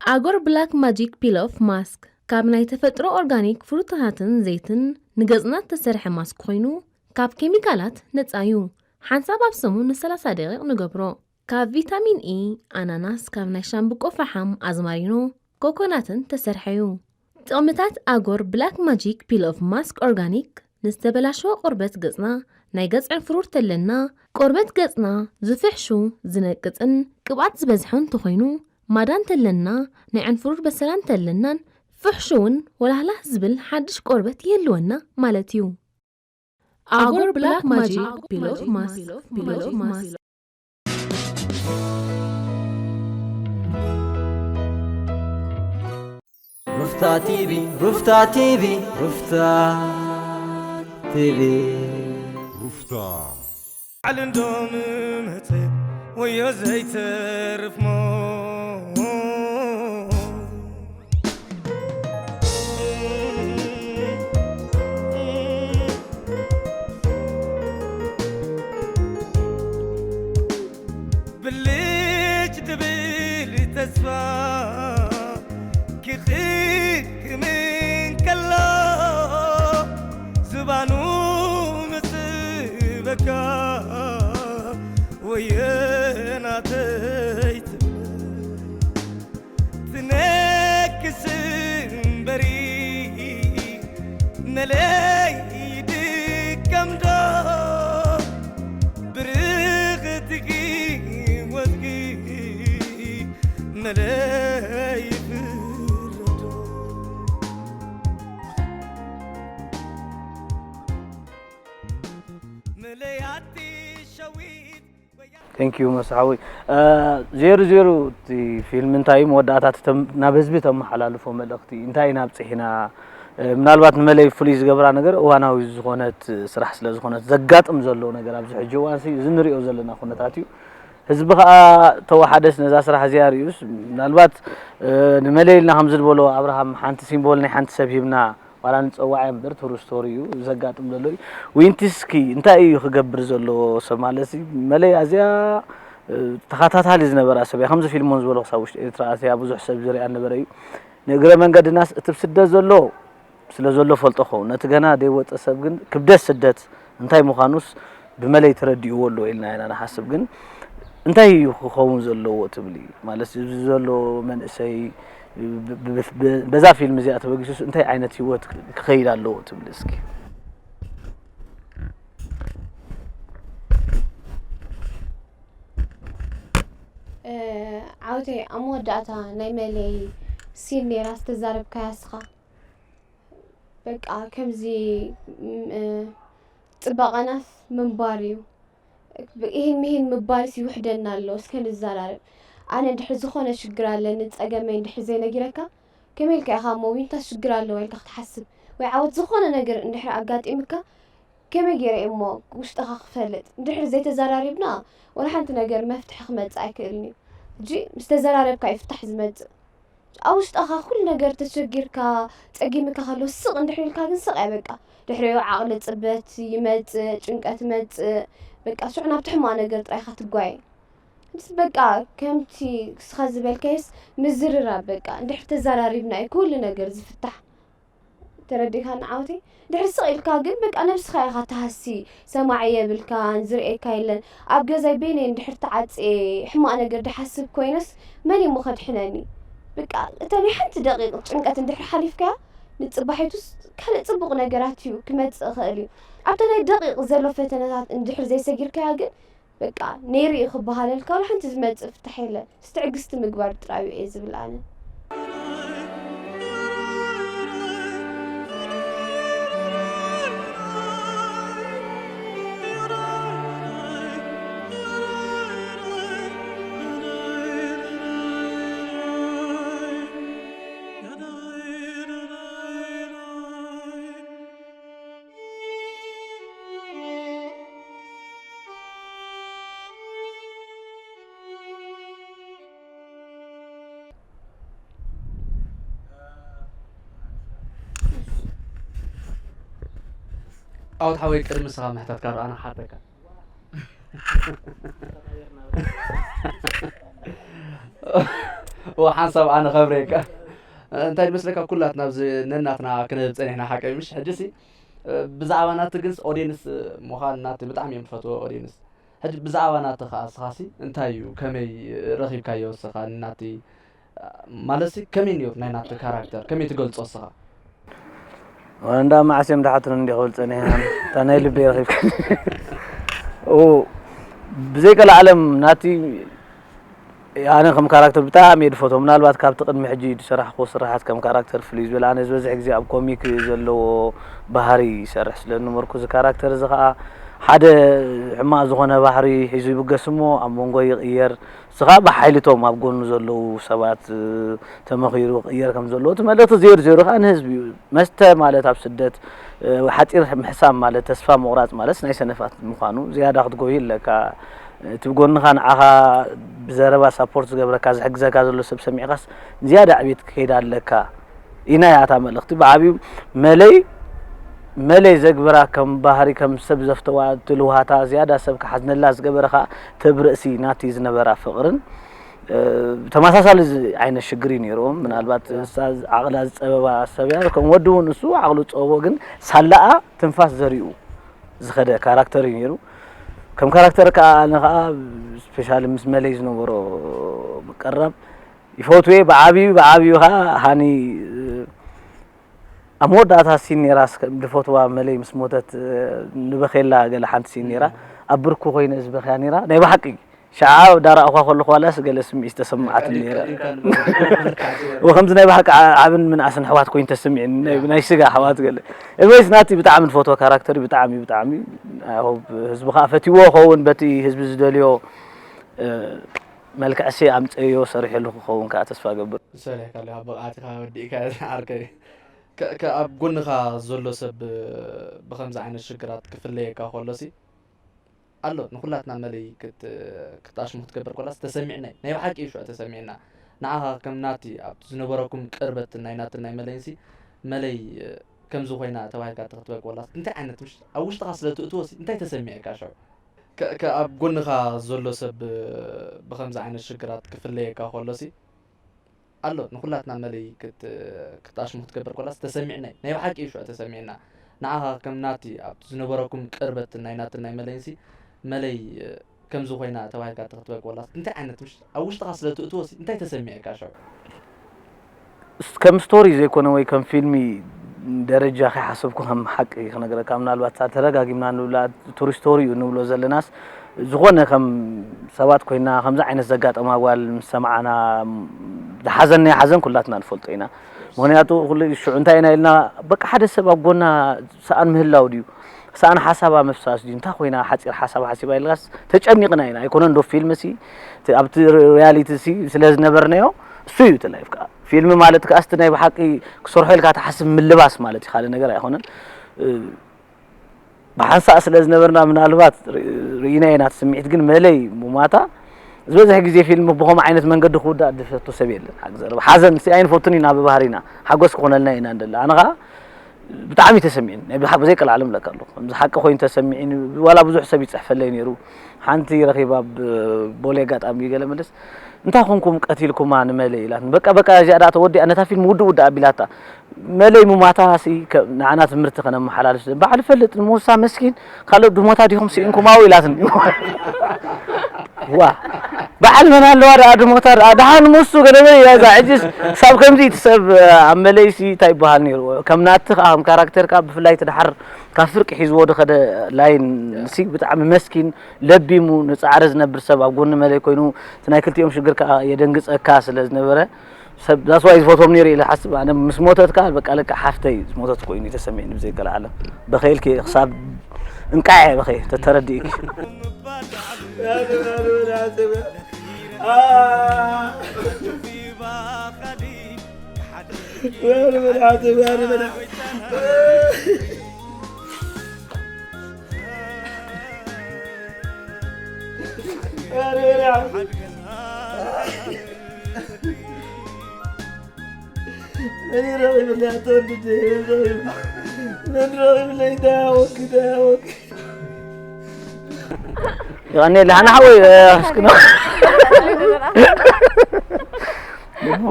ኣጎር ብላክ ማጂክ ፒል ኦፍ ማስክ ካብ ናይ ተፈጥሮ ኦርጋኒክ ፍሩታታትን ዘይትን ንገጽና እተሰርሐ ማስክ ኮይኑ፣ ካብ ኬሚካላት ነጻ እዩ። ሓንሳብ ኣብ ሰሙን ንሰላሳ ደቂቕ ንገብሮ። ካብ ቪታሚን ኢ፣ ኣናናስ፣ ካብ ናይ ሻምብቆ ፈሓም፣ ኣዝማሪኖ፣ ኮኮናትን ተሰርሐ እዩ። ጥቕምታት ኣጎር ብላክ ማጂክ ፒል ኦፍ ማስክ ኦርጋኒክ ንዝተበላሸወ ቆርበት ገጽና፣ ናይ ገጽ ዕንፍሩር ተለና፣ ቆርበት ገጽና ዝፍሕሹ፣ ዝነቅጽን ቅብኣት ዝበዝሖ እንተኾይኑ፣ ማዳ እንተለና፣ ናይ ዕንፍሩር በሰላ እንተለናን ፍሕሹውን ወላህላህ ዝብል ሓድሽ ቆርበት ይህልወና ማለት እዩ። ኣጎር ብላክ ማጂክ ፒል ኦፍ ማስክ፣ ፒል ኦፍ ማስክ። ሩፍታ ቲቪ፣ ሩፍታ ቲቪ፣ ሩፍታ ቲቪ። ሩፍታ። ዓል እንዶ ምመጸ ወዮ ዘይተርፍ ሞት። ብልጭ ድብል ተስፋ ክኽክም እንከሎ ዝባኑ ምጽበካ ወየናተይ ትብል ትነክስ እምበሪ መለይ ድከምዶ ብርኽትኪ ወትኪ መለይ ፍረዶ። መለያቲ ሸዊት ወያ- Thank you መሳሓዊ። ዜሩ ዜሩ እቲ ፊልም እንታይ እዩ መወዳእታ እቲ ተም- ናብ ህዝቢ ተመሓላልፎ መልእኽቲ እንታይ ኢና ኣብፅሒና? ምናልባት ንመለይ ፍሉይ ዝገብራ ነገር እዋናዊ ዝኾነት ስራሕ ስለ ዝኾነት ዘጋጥም ዘሎ ነገር ኣብዚ ሕጂ እዋን እዚ ንሪኦ ዘለና ኩነታት እዩ። ህዝቢ ከዓ ተወሓደስ ነዛ ስራሕ እዚኣ ሪኡስ ምናልባት ንመለይ ኢልና ከምዚ ዝበሎ ኣብርሃም ሓንቲ ሲምቦል ናይ ሓንቲ ሰብ ሂብና ዋላ ንፀዋዕ እምበር ትሩ ስቶሪ እዩ ዘጋጥም ዘሎ እዩ። ዊንቲስኪ እንታይ እዩ ክገብር ዘለዎ ሰብ ማለት እዩ? መለይ ኣዝያ ተኸታታሊ ዝነበራ ሰብ እያ። ከምዚ ፊልሞን ዝበሎ ክሳብ ውሽጢ ኤርትራ ኣትያ ብዙሕ ሰብ ዝሪኣ ነበረ እዩ። ንእግረ መንገድናስ እቲ ብስደት ዘሎ ስለ ዘሎ ፈልጦ ኸውን ነቲ ገና ደይወፀ ሰብ ግን ክብደት ስደት እንታይ ምዃኑስ ብመለይ ተረዲእዎ ኣሎ ኢልና ኢና ንሓስብ። ግን እንታይ እዩ ክኸውን ዘለዎ ትብሊ? ማለት እዚ ዘሎ መንእሰይ ብ- ብ- ብ- በዛ ፊልም እዚኣ ተበጊሱስ እንታይ ዓይነት ህይወት ክኸይድ ኣለዎ ትብሊ እስኪ? ዓውተይ ኣብ መወዳእታ ናይ መለይ ሲን ነይራ ዝተዛረብካያ እስኻ በቃ ከምዚ ጽባቐናስ ምንባር እዩ። ይህን ምሂን ምባልስ ይውሕደና ኣሎ። እስከ ንዘራረብ። ኣነ እንድሕር ዝኾነ ሽግር ኣለኒ፣ ጸገመይ እንድሕር ዘይነጊረካ፣ ከመይ ኢልካ ኢኻ እሞ ዊንታ ሽግር ኣለዋ ኢልካ ክትሓስብ? ወይ ዓወት ዝኾነ ነገር እንድሕር ኣጋጢምካ፣ ከመይ ገይረ እየ እሞ ውሽጥኻ ክፈልጥ? እንድሕር ዘይተዘራሪብና፣ ወላ ሓንቲ ነገር መፍትሒ ክመጽእ ኣይክእልን እዩ። ሕጂ ምስ ተዘራረብካ እዩ ፍታሕ ዝመጽእ። ኣብ ውሽጥኻ ኩሉ ነገር ተሸጊርካ ጸጊምካ ከሎ ስቕ እንድሕር ኢልካ ግን ስቕ እያ በቃ። ድሕሪኡ ዓቕሊ ጽበት ይመጽእ፣ ጭንቀት ይመጽእ፣ በቃ ሽዑ ናብቲ ሕማቕ ነገር ጥራይ ኢኻ ትጓየ። ምስ በቃ ከምቲ እስኻ ዝበልካዮስ ምዝርራብ በቃ እንድሕር ተዘራሪብና እዩ ኩሉ ነገር ዝፍታሕ። ተረዲእካኒ ዓወተይ? ድሕሪ ስቕ ኢልካ ግን በቃ ነብስኻ ኢኻ ትሃሲ፣ ሰማዒ የብልካን፣ ዝርእየካ የለን። ኣብ ገዛይ በይነይ እንድሕር ተዓጽየ ሕማቕ ነገር ድሓስብ ኮይነስ መን እሞ ከድሕነኒ? በቃ እታ ናይ ሓንቲ ደቂቕ ጭንቀት እንድሕር ሓሊፍካያ ንጽባሒቱስ ካልእ ጽቡቕ ነገራት እዩ ክመጽእ ይኽእል እዩ። ኣብታ ናይ ደቂቕ ዘሎ ፈተነታት እንድሕር ዘይሰጊርካያ ግን በቃ ነይሩ እዩ ክበሃለልካ ዋላ ሓንቲ ዝመጽእ ፍታሕ የለን። ትዕግስቲ ምግባር ጥራዩ እየ ዝብል ኣነ። ዓወት ሓወይ ቅድሚ ንስኻ ምሕታት ካብ ኣነ ክሓተካ። እወ ሓንሳብ ኣነ ከብረየካ። እንታይ ዝመስለካ፣ ኩላትና ኣብዚ ነናትና ክንህብ ጸኒሕና ሓቀይ ምሽ። ሕጂ ሲ ብዛዕባ ናቲ ግንስ ኦዲየንስ ምዃን ናቲ ብጣዕሚ እዮም ዝፈትዎ ኦዲየንስ። ሕጂ ብዛዕባ ናቲ ከኣ እስኻሲ እንታይ እዩ፣ ከመይ ረኺብካዮ እስኻ ናቲ፣ ማለትሲ ከመይ ነይሩ ናይ ናቲ ካራክተር ከመይ ትገልጾ እስኻ? እንዳ መዓስ እዮም ድሓቱን እንዲ ክብል ጸኒሐ። እታ ናይ ልበይ ረኺብካ። ኦ፣ ብዘይ ቀልዓለም ናቲ ኣነ ከም ካራክተር ብጣዕሚ እየ ድፈትዎ። ምናልባት ካብቲ ቅድሚ ሕጂ ዝሰራሕክዎ ስራሓት ከም ካራክተር ፍልይ ዝበለ፣ ኣነ ዝበዝሕ ግዜ ኣብ ኮሚክ ዘለዎ ባህሪ ይሰርሕ ስለ ዝነበርኩ፣ እዚ ካራክተር እዚ ኸዓ ሓደ ሕማቕ ዝኾነ ባህሪ ሒዙ ይብገስ እሞ ኣብ መንጎ ይቕየር። ንሱ ኸዓ ብሓይሊ እቶም ኣብ ጎኑ ዘለዉ ሰባት ተመኺሩ ክቕየር ከም ዘለዎ እቲ መልእኽቲ ዜሮ ዜሮ ኸዓ ንህዝቢ እዩ። መስተ ማለት ኣብ ስደት ሓፂር ምሕሳም ማለት ተስፋ ምቑራፅ ማለት ናይ ሰነፋት ምዃኑ ዝያዳ ክትጎይ ኣለካ። እቲ ብጎንኻ ንዓኻ ብዘረባ ሳፖርት ዝገብረካ ዝሕግዘካ ዘሎ ሰብ ሰሚዕኻስ ንዝያዳ ዕቤት ክከይድ ኣለካ ኢና እያ እታ መልእኽቲ ብዓብዩ። መለይ መለይ ዘግብራ ከም ባህሪ ከም ሰብ ዘፍተዋ ትልውሃታ ዝያዳ ሰብ ክሓዝነላ ዝገበረ ከዓ ተብርእሲ ናቲ ዝነበራ ፍቕርን ተመሳሳሊ ዓይነት ሽግር እዩ ነይርዎም። ምናልባት እሳ ዓቕላ ዝፀበባ ሰብ እያ። ከም ወዲ እውን እሱ ዓቕሉ ዝፀበቦ ግን ሳላኣ ትንፋስ ዘሪኡ ዝኸደ ካራክተር እዩ ነይሩ። ከም ካራክተር ከዓ ኣነ ከዓ ስፔሻሊ ምስ መለይ ዝነበሮ ምቅርራብ ይፈትዎ እየ። ብዓብዩ ብዓብዩ ከዓ ሃኒ ኣብ መወዳእታ ሲን ነይራ ድፈትዋ መለይ ምስ ሞተት ንበኸየላ ገለ ሓንቲ ሲን ነይራ። ኣብ ብርኩ ኮይነ ዝበኽያ ነይራ ናይ ብሓቂ ሸዓ ዳራእኳ ከለኹ ዋላስ ገለ ስምዒት ዝተሰማዓትኒ ነይራ። ወከምዚ ናይ ብሓቂ ዓብን ምንኣስን ኣሕዋት ኮይኑ ተሰሚዕኒ ናይ ስጋ ኣሕዋት ገለ። ኤኒወይስ ናቲ ብጣዕሚ ንፈትዎ ካራክተር እዩ ብጣዕሚ ብጣዕሚ። ኣይ ሆፕ ህዝቢ ከዓ ፈትይዎ ይኸውን በቲ ህዝቢ ዝደልዮ መልክዕሲ ኣምፀዮ ሰሪሐሉ ክኸውን ከዓ ተስፋ ገብር። ሰሪሕካሉ ብቕዓት ኢኻ ወዲእካ ዓርከይ። ከ- ከ- ኣብ ጎንኻ ዘሎ ሰብ ብኸምዚ ዓይነት ሽግራት ክፍለየካ ከሎሲ ኣሎ ንኹላትና መለይ ክት- ክትኣሽሙ ክትገብር ኮላስ ተሰሚዕና እዩ። ናይ ብሓቂ እዩ ሽዑ ተሰሚዕና። ንዓኻ ከም ናቲ ኣብቲ ዝነበረኩም ቅርበት ናይ ናትን ናይ መለይንሲ መለይ ከምዚ ኮይና ተባሂልካ ተክትበ ኮላስ እንታይ ዓይነት ምሽ ኣብ ውሽጥኻ ስለ ትእትዎ ሲ እንታይ ተሰሚዕካ ሽዑ? ከ- ከ- ኣብ ጎንኻ ዘሎ ሰብ ብኸምዚ ዓይነት ሽግራት ክፍለየካ ከሎሲ ኣሎ ንኹላትና መለይ ክት- ክትኣሽሙ ክትገብር ኮላስ ተሰሚዕና እዩ። ናይ ብሓቂ እዩ ሽዑ ተሰሚዕና። ንዓኻ ከም ናቲ ኣብቲ ዝነበረኩም ቅርበት ናይ ናትን ናይ መለይንሲ መለይ ከምዚ ኮይና ተባሂልካ ተክትበ ኮላስ እንታይ ዓይነት ምሽ ኣብ ውሽጥኻ ስለ ትእትዎ ሲ እንታይ ተሰሚዕካ ሽዑ? ከም ስቶሪ ዘይኮነ ወይ ከም ፊልሚ ደረጃ ከይሓሰብኩ ከም ሓቂ ክነግረካ ምናልባት እታ ተደጋጊምና ንብላ ትሩ ስቶሪ እዩ ንብሎ ዘለናስ ዝኾነ ከም ሰባት ኮይና ከምዚ ዓይነት ዘጋጠማ ጓል ምስ ሰማዓና ዝሓዘናዮ ሓዘን ኩላትና ንፈልጦ ኢና። ምክንያቱ ኩሉ ሽዑ እንታይ ኢና ኢልና በቃ ሓደ ሰብ ኣብ ጎና ሰኣን ምህላው ድዩ ሰኣን ሓሳባ ምፍሳስ ድዩ እንታይ ኮይና ሓፂር ሓሳብ ሓሲባ ኢልካስ ተጨኒቕና ኢና ኣይኮነን ዶ ፊልም ሲ ኣብቲ ሪያሊቲ ሲ ስለ ዝነበርናዮ እሱ እዩ እቲ ላይፍ ከዓ ፊልም ማለት ከዓ እስቲ ናይ ብሓቂ ክሰርሖ ኢልካ ትሓስብ ምልባስ ማለት እዩ ካልእ ነገር ኣይኮነን። ብሓንሳእ ስለ ዝነበርና ምናልባት ርኢና ኢና እቲ ስምዒት ግን መለይ ሙማታ ዝበዝሕ ግዜ ፊልም ብኸምኡ ዓይነት መንገዲ ክውዳእ ዝፈቱ ሰብ የለን። ሓቂ ዘረባ ሓዘን ሲ ኣይንፈቱን ኢና ብባህሪና ሓጎስ ክኾነልና ኢና እንደለ ኣነ ከዓ ብጣዕሚ ተሰሚዕኒ ናይ ብሓቂ ብዘይ ቀልዓለም ለካ ኣለኹ ከምዚ ሓቂ ኮይኑ ተሰሚዕኒ ዋላ ብዙሕ ሰብ ይፅሕፈለይ ነይሩ ሓንቲ ረኺባ ብ ቦሌ ኣጋጣሚ ገለ ምልስ እንታይ ኮንኩም ቀቲልኩማ ንመለይ ኢላትኒ በቃ በቃ እዚኣ ደኣ ተወዲኣ ነታ ፊልም ውድእ ውድእ ኣቢላታ መለይ ሙማታ ሲ ንዓና ትምህርቲ ከነመሓላልፍ ባዕሉ ፈልጥ ንሙሳ መስኪን ካልኦት ድሞታ ዲኹም ስኢንኩም ኣው ኢላትኒ ዋ በዓል መን ኣለዋ ደኣ ድሞታ ደኣ ደሓን ሙሱ ገለመ እያ እዛ ሕጅስ ክሳብ ከምዚ እቲ ሰብ ኣብ መለይሲ እንታይ ይበሃል ነይሩ ከም ናቲ ከዓ ከም ካራክተር ከዓ ብፍላይ እቲ ደሓር ካብ ፍርቂ ሒዝዎ ድኸደ ላይን ሲ ብጣዕሚ መስኪን ለቢሙ ንፃዕሪ ዝነብር ሰብ ኣብ ጎኒ መለይ ኮይኑ እቲ ናይ ክልቲኦም ሽግር ከዓ የደንግፀካ ስለ ዝነበረ ሰብ that's why ዝፈትዎም ነይሩ ኢለ ሓስብ ኣነ ምስ ሞተት ከዓ በቃ ለካ ሓፍተይ ዝሞተት ኮይኑ ተሰሚዕኒ ብዘይ ገለ ዓለም በኸይልኪ ክሳብ እንቃዕ በኸይ ተተረዲእኪ የቐኔ ለሃና ሓወይ እስክኖ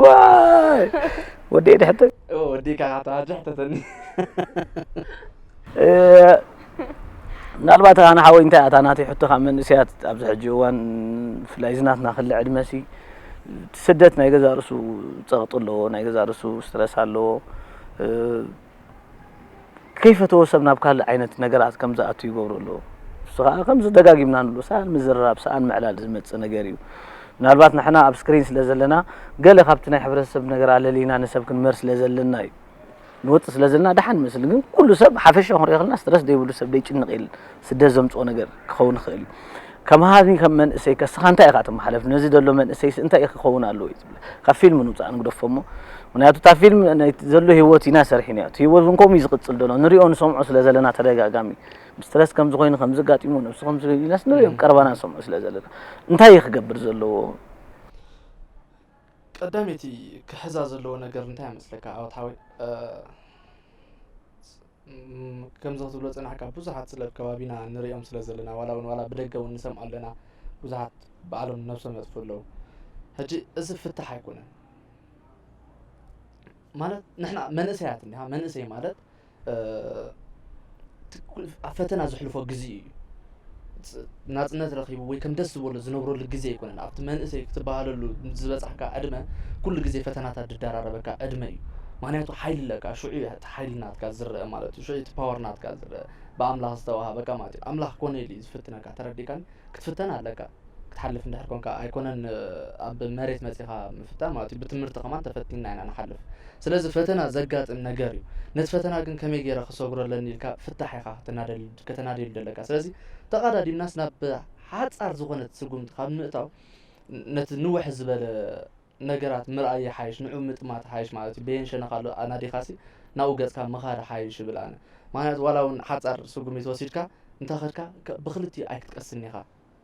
ዋይ ወደይ ድሕተ ወዲካ ካታ ጃሕተተኒ ምናልባት ኣነ ሓወይ እንታይ ኣታ ናተይ ሕቶ ካብ መንእሰያት ኣብዚ ሕጂ እዋን ብፍላይ ዝናትና ክሊ ዕድመሲ ስደት ናይ ገዛ ርእሱ ጸቕጢ ኣለዎ፣ ናይ ገዛ ርእሱ ስትረስ ኣለዎ። ከይፈተዎ ሰብ ናብ ካልእ ዓይነት ነገራት ከም ዝኣቱ ይገብሩ ኣለዎ። እሱ ከዓ ከምዚ ደጋጊምና ንብሎ ሰኣን ምዝርራብ ሰኣን ምዕላል ዝመፅእ ነገር እዩ። ምናልባት ንሕና ኣብ ስክሪን ስለ ዘለና ገለ ካብቲ ናይ ሕብረተሰብ ነገር ኣለሊና ንሰብ ክንመር ስለ ዘለና እዩ። ንወፅእ ስለ ዘለና ደሓን መስል ግን ኩሉ ሰብ ሓፈሻ ክንሪኦ ከለና ስትረስ ዘይብሉ ሰብ ዘይጭንቕ የለን። ስደት ዘምፅኦ ነገር ክኸውን ይኽእል እዩ። ከመሃኒ ከም መንእሰይ ከስኻ እንታይ ኢኻ ትመሓለፍ ነዚ ዘሎ መንእሰይስ እንታይ ክኸውን ኣለዎ እዩ ትብል ካብ ፊልም ንውፃእ ንግደፎ እሞ ምክንያቱ እታ ፊልም ናይ ዘሎ ህይወት ኢና ሰርሒና እቲ ህይወት እውን ከምኡ እዩ ዝቕፅል ዘሎ ንሪኦ ንሰምዖ ስለ ዘለና ተደጋጋሚ ስትረስ ከም ዝኾይኑ ከም ዘጋጢሙ ነብሱ ከም ኢናስ ንሪኦ ቀረባና ንሰምዖ ስለ ዘለና እንታይ እዩ ክገብር ዘለዎ ቀዳመይቲ ክሕዛ ዘለዎ ነገር እንታይ ይመስለካ ኣወት ሓወይ ከምዚ ክትብሎ ፅናሕካ ብዙሓት ስለ ኣብ ከባቢና ንሪኦም ስለ ዘለና ዋላ እውን ዋላ ብደገ እውን ንሰምዖ ኣለና ብዙሓት ባዕሎም ነብሶም የጥፉ ኣለዉ ሕጂ እዚ ፍታሕ ኣይኮነን ማለት ንሕና መንእሰያት እኒኻ መንእሰይ ማለት ኣብ ፈተና ዘሕልፎ ግዜ እዩ ናፅነት ረኪቡ ወይ ከም ደስ ዝበሎ ዝነብረሉ ግዜ ኣይኮነን ኣብቲ መንእሰይ ክትበሃለሉ ዝበፃሕካ ዕድመ ኩሉ ግዜ ፈተናታት ዝደራረበካ ዕድመ እዩ ምክንያቱ ሓይሊ ኣለካ ሽዑ እቲ ሓይሊ ናትካ ዝረአ ማለት እዩ ሽዑ እቲ ፓወር ናትካ ዝረአ ብኣምላኽ ዝተዋሃበካ ማለት እዩ ኣምላኽ ኮነ ኢሉ እዩ ዝፍትነካ ተረዲካን ክትፍተን ኣለካ ክትሓልፍ እንድሕር ኮንካ ኣይኮነን ኣብ መሬት መፂኻ ምፍታን ማለት እዩ ብትምህርቲ ከማን ተፈቲንና ኢና ንሓልፍ ስለዚ ፈተና ዘጋጥም ነገር እዩ ነቲ ፈተና ግን ከመይ ገይረ ክሰግሮ ኣለኒ ኢልካ ፍታሕ ኢኻ ከተናደየሉ ዘለካ ስለዚ ተቐዳዲምናስ ናብ ሓፃር ዝኾነት ስጉምቲ ካብ ምእታው ነቲ ንውሕ ዝበለ ነገራት ምርኣይ ይሓይሽ ንዑ ምጥማት ይሓይሽ ማለት እዩ በየን ሸነኻ ኣሎ ኣናዲኻሲ ናብኡ ገፅካ ምኻድ ሓይሽ ይብል ኣነ ምክንያቱ ዋላ እውን ሓፃር ስጉምቲ ወሲድካ እንተኸድካ ብክልቲኡ ኣይክትቀስን ኢኻ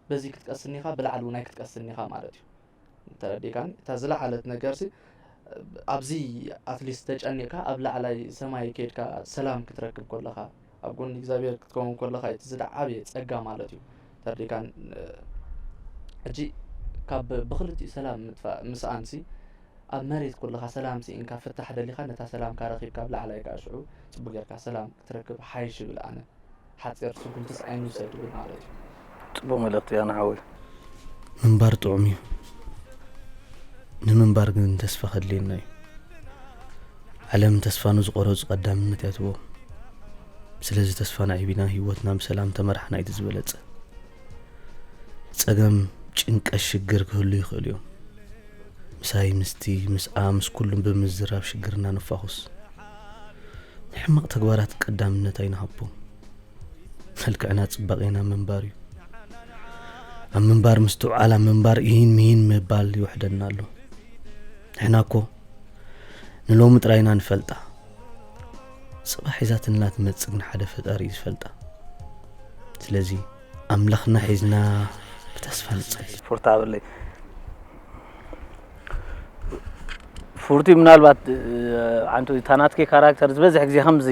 በዚ ክትቀስን ኢኻ ብላዕሊ እውን ኣይክትቀስን ኢኻ ማለት እዩ ተረዲእካኒ እታ ዝለዓለት ነገርሲ ኣብዚ ኣትሊስት ተጨኒቕካ ኣብ ላዕላይ ሰማይ ከድካ ሰላም ክትረክብ ከለኻ ኣብ ጎኒ እግዚኣብሔር ክትከውን ከለኻ እቲ ዝለዓበየ ጸጋ ማለት እዩ ተረዲእካኒ ሕጂ ካብ ብክልቲኡ ሰላም ምጥፋእ ምስኣንሲ ኣብ መሬት ኩልኻ ሰላም ስኢንካ ፍታሕ ደሊኻ ነታ ሰላምካ ረኺብካ ኣብ ላዕላይ ከዓ ሽዑ ጽቡቅ ጌርካ ሰላም ክትረክብ ሓይሽ ይብል ኣነ ሓፂር ስጉምትስ ኣይንውሰድ ይብል ማለት እዩ ፅቡቅ መልእክቲ እያ ንሓወይ ምንባር ጥዑም እዩ ንምንባር ግን ተስፋ ከድልየና እዩ ዓለም ተስፋ ንዝቆረፁ ቀዳምነት እያ ትቦ ስለዚ ተስፋ ናዒቢና ህይወትና ብሰላም ተመራሕና እዩ ዝበለፀ ፀገም ጭንቀት ሽግር ክህሉ ይኽእሉ እዮም ምሳይ ምስቲ ምስኣ ምስ ኩሉም ብምዝራብ ሽግርና ንፋኹስ ንሕማቕ ተግባራት ቀዳምነት ኣይንሃቦ መልክዕና ፅባቄና ምንባር እዩ ኣብ ምንባር ምስትውዓል ኣብ ምንባር ኢሂን ምሂን ምባል ይውሕደና ኣሎ ንሕና እኮ ንሎሚ ጥራይና ንፈልጣ ፅባሕ ሒዛትንላ ትመፅእ ግን ሓደ ፈጣሪ እዩ ዝፈልጣ ስለዚ ኣምላኽና ሒዝና ብተስፋ ንፀሊ ፉርታ በለይ ፉርቲ ምናልባት ዓንቱ ታናትኪ ካራክተር ዝበዝሕ ግዜ ከምዚ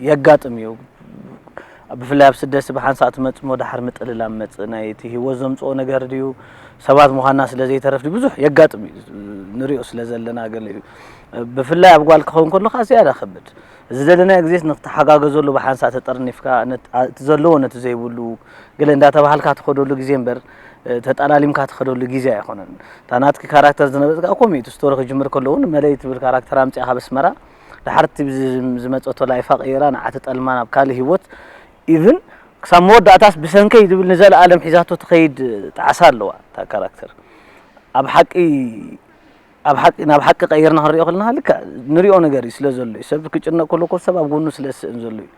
የጋጥም እዩ ብፍላይ ኣብ ስደሲ ብሓንሳእ ትመፅሞ ዳሓር ምጥልላም መፅእ ናይ እቲ ህይወት ዘምፅኦ ነገር ድዩ ሰባት ምዃንና ስለ ዘይተረፍ ብዙሕ የጋጥም እዩ ንሪኦ ስለ ዘለና ገለ እዩ ብፍላይ ኣብ ጓል ክኸውን ከሎ ከዓ ዝያዳ ከብድ እዚ ዘለናዮ ግዜስ ንክተሓጋገዘሉ ብሓንሳእ ተጠርኒፍካ እቲ ዘለዎ ነቲ ዘይብሉ ገለ እንዳተባሃልካ ትኸደሉ ግዜ እምበር ተጠላሊምካ ትኸደሉ ግዜ ኣይኮነን። እታ ናትኪ ካራክተር ዝነበረት ከዓ ኮሚኡ እቲ ስቶሪ ክጅምር ከሎ እውን መለይ ትብል ካራክተር ኣምፂኣ ካብ ኣስመራ ድሓር እቲ ዝመፀቶ ላይፋ ቀይራ ንዓ ትጠልማ ናብ ካልእ ህይወት ኢቭን ክሳብ መወዳእታስ ብሰንከይ ዝብል ንዘለኣለም ሒዛቶ ትኸይድ ጣዕሳ ኣለዋ እታ ካራክተር ኣብ ሓቂ ኣብ ሓቂ ናብ ሓቂ ቀይርና ክንሪኦ ከለና ልክዕ ንሪኦ ነገር እዩ ስለ ዘሎ እዩ ሰብ ክጭነቅ ከሎ ኮ ሰብ ኣብ ጎኑ ስለ ዝስእን ዘሎ እዩ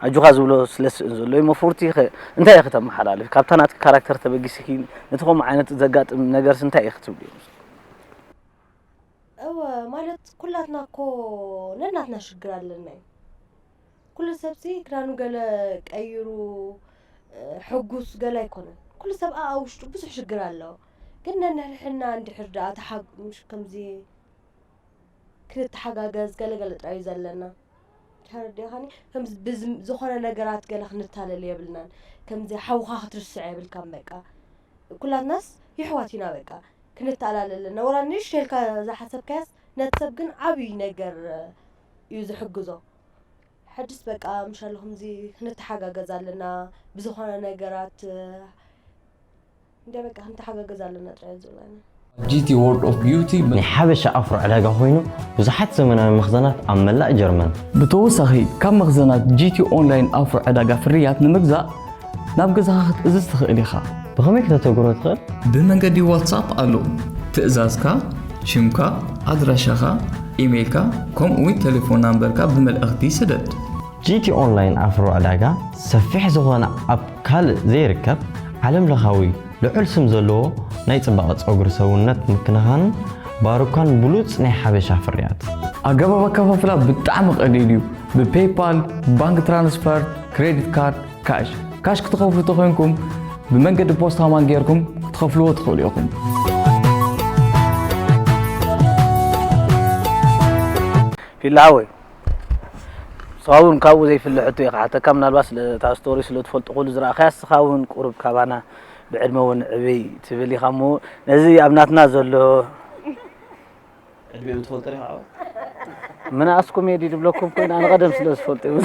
ኣጆኻ ዝብሎ ስለ ዝስእን ዘሎ እዩ መፉርቲ ከ እንታይ ኢኺ ተመሓላልፍ ካብታ ናትኪ ካራክተር ተበጊስኪ ነቲ ከምኡ ዓይነት ዘጋጥም ነገርስ እንታይ ኢኺ ትብልዮ እወ ማለት ኩላትና እኮ ነናትና ሽግር ኣለና እዩ ኩሉ ሰብሲ ክዳኑ ገለ ቀይሩ ሕጉስ ገለ ኣይኮነን ኩሉ ሰብ ኣብ ውሽጡ ብዙሕ ሽግር ኣለዎ ግን ነንሕድሕድና እንድሕር ደኣ ተሓግ ምሽ ከምዚ ክንተሓጋገዝ ገለገለ ጥራይ እዩ ዘለና ተረዲኻኒ ከምዚ ዝኾነ ነገራት ገለ ክንታለል የብልናን ከምዚ ሓውኻ ክትርስዕ የብልካን በቃ ኩላትናስ ይሕዋት ኢና በቃ ክንተኣላለ ኣለና። ወላ ንእሽቶ ኢልካ ዝሓሰብካያስ ነቲ ሰብ ግን ዓብዪ ነገር እዩ ዝሕግዞ። ሕጅስ በቃ ምሻሉ ከምዚ ክንተሓጋገዝ ኣለና፣ ብዝኾነ ነገራት እንደ በቃ ክንተሓጋገዝ ኣለና ጥራይ ዝብለና። ጂቲ World of Beauty ናይ ሓበሻ ኣፍሮ ዕዳጋ ኮይኑ ብዙሓት ዘመናዊ መኽዘናት ኣብ መላእ ጀርመን። ብተወሳኺ ካብ መኽዘናት ጂቲ ኦንላይን ኣፍሮ ዕዳጋ ፍርያት ንምግዛእ ናብ ገዛኻ ክትእዝዝ ትኽእል ኢኻ። ብኸመይ ክተተግብሮ ትኽእል? ብመንገዲ ዋትሳፕ ኣሎ። ትእዛዝካ፣ ሽምካ፣ ኣድራሻኻ፣ ኢሜይልካ ከምኡ እውን ቴሌፎን ናምበርካ ብመልእኽቲ ስደድ። ጂቲ ኦንላይን ኣፍሮ ዕዳጋ ሰፊሕ ዝኾነ ኣብ ካልእ ዘይርከብ ዓለም ለኻዊ ልዑል ስም ዘለዎ ናይ ጽባቐ ጸጉሪ ሰውነት ምክንኻንን ባሩካን ብሉጽ ናይ ሓበሻ ፍርያት። ኣገባብ ኣከፋፍላ ብጣዕሚ ቀሊል እዩ። ብፔይፓል፣ ባንክ ትራንስፈር፣ ክሬዲት ካርድ፣ ካሽ። ካሽ ክትኸፍሉ ተኾይንኩም ብመንገዲ ፖስታ ማን ጌርኩም ክትኸፍልዎ ትኽእሉ ኢኹም። ፊላ ሓወይ፣ ንስኻ እውን ካብኡ ዘይፍለ ሕቶ እየ ክሓተካ። ምናልባት ስለ እታ ስቶሪ ስለ ትፈልጦ ኩሉ ዝረኣኻያ፣ ንስኻ እውን ቁሩብ ካባና ብዕድመ እውን ዕብይ ትብል ኢኻ እሞ ነዚ ኣብ ናትና ዘሎ ዕድሜኦም ትፈልጦ ዲኻ ዓወት? ምንኣስ ኮሜዲ ድብለኩም ኮይኑ ኣነ ቀደም ስለ ዝፈልጦ እዩ።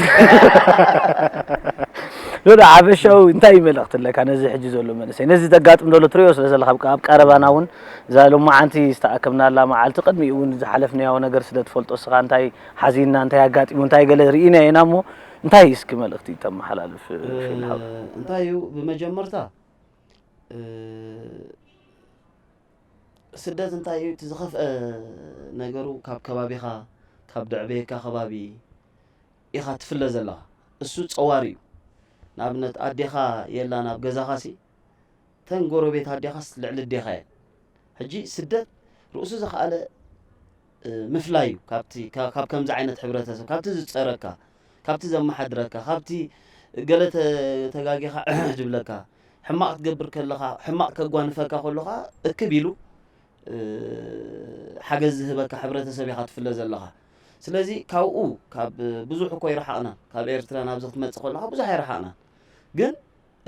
ሎዳ ሓበሻዊ እንታይ እዩ መልእኽቲ ኣለካ ነዚ ሕጂ ዘሎ መንእሰይ ነዚ ዘጋጥም ዘሎ ትሪኦ ስለ ዘለካ ኣብ ቀረባና እውን እዛ ሎማዓንቲ ዝተኣከብናላ መዓልቲ ቅድሚኡ እውን ዝሓለፍናዮ ነገር ስለ ትፈልጦ እስኻ እንታይ ሓዚንና እንታይ ኣጋጢሙ እንታይ ገለ ርኢና ኢና እሞ እንታይ እስኪ መልእኽቲ ተመሓላልፍ ፊልሃው እንታይ እዩ ብመጀመርታ ስደት እንታይ እዩ እቲ ዝኸፍአ ነገሩ ካብ ከባቢኻ ካብ ደዕበየካ ከባቢ ኢኻ ትፍለ ዘለኻ እሱ ፀዋር እዩ ንኣብነት ኣዴኻ የላን ኣብ ገዛኻ ሲ ተን ጎረቤት ኣዴኻስ ልዕሊ ኣዴኻ እየን ሕጂ ስደት ርእሱ ዝኸኣለ ምፍላይ እዩ ካብቲ ካብ ከምዚ ዓይነት ሕብረተሰብ ካብቲ ዝፀረካ ካብቲ ዘመሓድረካ ካብቲ ገለ ተጋጊኻ ዕሕ ድብለካ ሕማቕ ክትገብር ከለኻ ሕማቕ ከጓንፈካ ከሎ ከዓ እክብ ኢሉ ሓገዝ ዝህበካ ሕብረተሰብ ኢኻ ትፍለ ዘለኻ ስለዚ ካብኡ ካብ ብዙሕ እኮ ይረሓቕና ካብ ኤርትራ ናብዚ ክትመፅእ ከለኻ ብዙሕ ኣይረሓቕናን ግን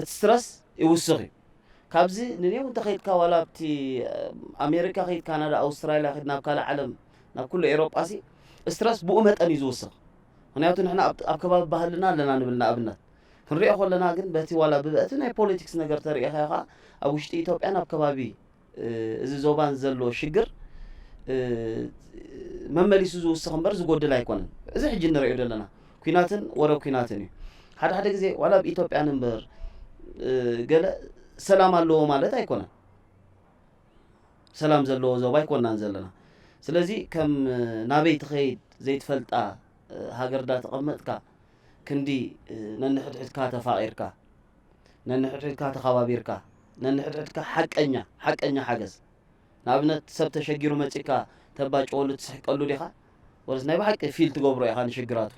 እቲ ስትረስ ይውስኽ እዩ ካብዚ ንኔው እንተኸይድካ ዋላ ኣብቲ ኣሜሪካ ኸይድ ካናዳ ኣውስትራልያ ኸይድ ናብ ካልእ ዓለም ናብ ኩሉ ኤሮጳ ሲ ስትረስ ብኡ መጠን እዩ ዝውስኽ ምክንያቱ ንሕና ኣብ ከባቢ ባህልና ኣለና ንብል ንኣብነት ክንሪኦ ከለና ግን በቲ ዋላ ብበእቲ ናይ ፖለቲክስ ነገር ተሪኢኻ ኢኻ ኣብ ውሽጢ ኢትዮጵያን ኣብ ከባቢ እዚ ዞባን ዘሎ ሽግር መመሊሱ ዝውስኽ እምበር ዝጎድል ኣይኮነን። እዚ ሕጂ ንሪኦ ዘለና ኩናትን ወረ ኩናትን እዩ። ሓደ ሓደ ግዜ ዋላ ኣብ ኢትዮጵያን እምበር ገለ ሰላም ኣለዎ ማለት ኣይኮነን። ሰላም ዘለዎ ዞባ ኣይኮናን ዘለና። ስለዚ ከም ናበይ ትኸይድ ዘይትፈልጣ ሃገር ዳ ተቐመጥካ ክንዲ ነንሕድሕድካ ተፋቒርካ ነንሕድሕድካ ተኸባቢርካ ነንሕድሕድካ ሓቀኛ ሓቀኛ ሓገዝ ንኣብነት ሰብ ተሸጊሩ መፂካ ተባጨወሉ ትስሕቀሉ ዲኻ ወለስ ናይ ብሓቂ ፊል ትገብሮ ኢኻ ንሽግራቱ